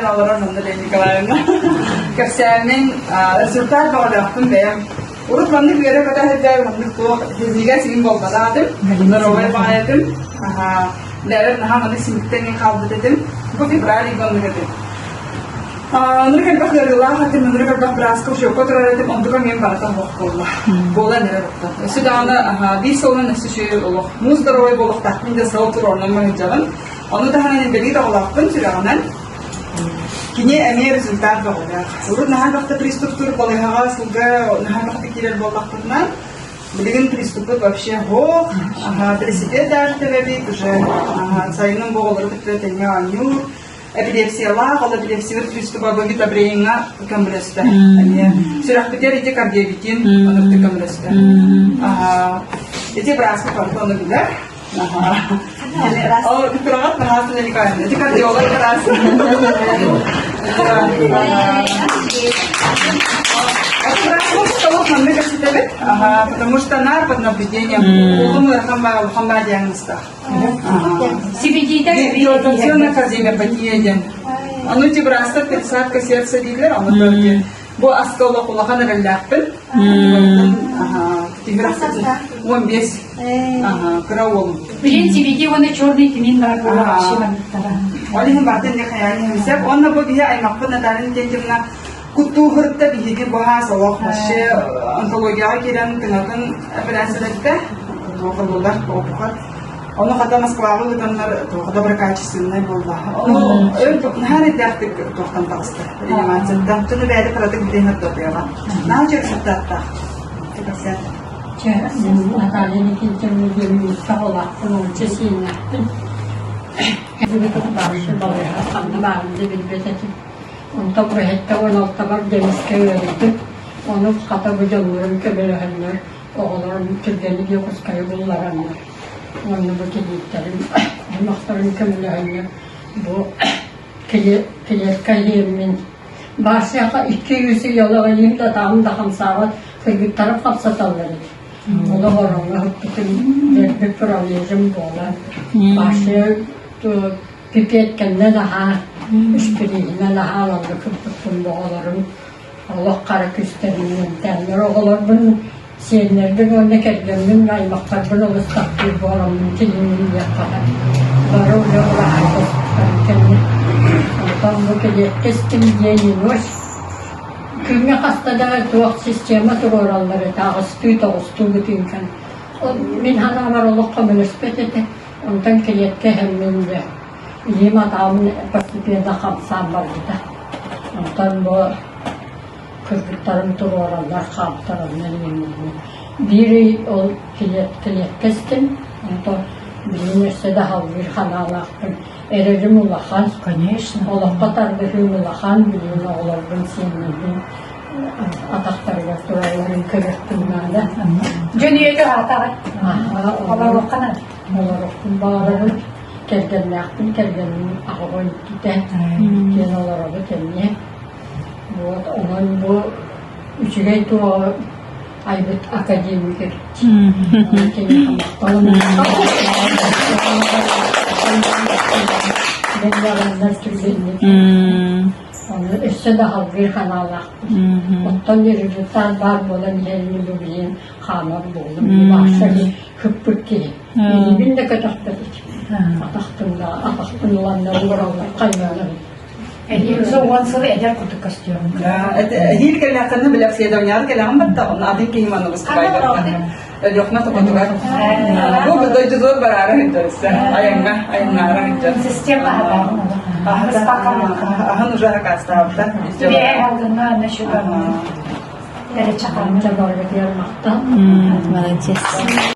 Олорон Наталья Николаевна кэпсээммин результат бөҕөлөөхпүн бэйэм. Урут маннык үөрэ-көтө сылдьар маннык туох физига син буолбатаатым, здоровай баҕайытым. Бэйэбэр наһаа маннык симиктэн хаалбыт этим. Бу февраль ыйга оннук этим. Оннук элбэх ыарыылаах этим, оннук элбэх бырааска учуокка турар этим, онтукам мин барыта суох буолла. Буолан эрэр оттон. Өссө даҕаны биир сылынан өссө үчүгэй олох. Муус здоровай буолуохтаахпын да сыл туруорунан сылдьабын. Ону таһынан инбэлиит оҕолоохпун сүрэҕинэн. Кини эмиэ результат бөҕөлөөх. Урут наһаа элбэхтэ приступтуур балыыһаҕа сылга наһаа элбэхтик киирэр буоллахпытына, билигин приступпут вообще суох. Велосипед даже тэбэбит, уже сайынын бу оҕолору кытта тэҥҥэ оонньуур. Эпилепсиялаах, ол эпилепсиябыт пристуба бу витабрейҥҥа көмөлөстө. Эмиэ сүрэхпитигэр ити кардиовитин оннуктук көмөлөстө. Ити бырааспыт барыта ону билэр. Ол кыраҕат наһаа Николаевна. Ити кардиолог быраас. Потому что наар под наблюдением. Улум ыарахан баа, улахан баа диагнозтаах. Сибидиитэ Дилатационная кардиомиопатия диэн. Ону ити быраастар пересадка сердца дииллэр, ону Бу аска олох улахан эрэллээхпин. 15 кыра уолум. Билин сибиги уонна черный тмин бар буола вообще манныктара. Ол иһин бартын не хайаан иһимсэп. Онно бу биһи аймахпыт Наталья Никитьевна куттууһурта биһиги бу хаас олох вообще онкологияҕа киирэн тыҥатын операциялатта. Туохуллар, опухоль. Ону хата Москваҕа ыытаннар туох доброкачественнай буолла. Ону өр наһаа эрэйдээхтик туохтан таҕыста реанимацияттан. Түнү бэйэтэ кыратык билэн ордотуоҕа. Наһаа үчүгэй сыттааттаах. Кэпсээн. Чэ, Наталья Никитична диэн улааттым, ончу сиэннээхпин. Барышы балыыһа ханна баарын да билбэт этим. Онтон бэһэттэ уон алтабар Демискэ ыарыйдым. Ону хата бу дьоннорум көмөлөһөннөр, оҕолорум түргэнник Якутскайы буллараннар уонна бу килииттэрин аймахтарын көмөлөһөннөр бу клетка иһиэммин Барсыаха 200 ый олоҕо да таам да хамсаабат кыргыттарым хамсаталлар эбит. Олох ороҥҥо ыппытым дэлби парализм буолан Барсыа пипеткэннэ наһаа испирииһинэ наһаа онно кыппыппын оҕолорум олох хара күстэрин эмтээннэр оҕолорбун Сиэннэрбин уонна кэргэммин, аймахтарбын олус таптыыр буоламмын кинини диэххэ бары үлэ улахан кэннэ онтон бу кэлиэккэ истим диэн ночь күҥҥэ хаста да туох система туруораллар этэ аҕыстыы тоҕустуу бытыыҥкан мин санаабар олох көмөлөспөт этэ онтон кэлиэккэ иһэммин дьэ илиим атаҕым постепенно хамсаан барбыта онтон бу Кыргыттарым туруораллар, хаамтараллар иҥнэллэр. Биир ый ол килиэккэ истим, онтон билигин өссө да аһыллыыр санаалаахпын. Эрэлим улахан, Конечно. олоххо тардыһыым улахан, билигин оҕолорбун, сиэннэрбин атахтарыгар туралларын көрүөхпүн наада. Дьон үйэтэ аатаҕай. Аһаа, Олоруохха наада. Олоруохпун баҕарабын. Кэргэннээхпин, кэргэним аҕабын иккитэ диэн олоробут эмиэ. Вот онон бу үчүгэй туоҕу айбыт академик эбит. Киниэхэ махталым Бэллэҕиннэр түргэнник. Ону өссө да салгыыр санаалаахпын. Оттон результат баар буолан иһэрин бу билигин хаамар буоллум. Баахса хыппыт киһи. Илиибин да көтөхпөт атахтын да атахпын ыланнар уораллар хайыылар Эһиил 10 сыл эдэр курдук көстүөҕүм. Эһиил кэллэххинэ билэр следовняр кэлэҕин батта, онно атын киһи манна выступайбатта. Өлүөхүмэ токотугар. Бу дойдутугар бараары сылдьар айаҥҥа, айаннаары сылдьар. Система Аһын уже акаастаабыта. Молодец.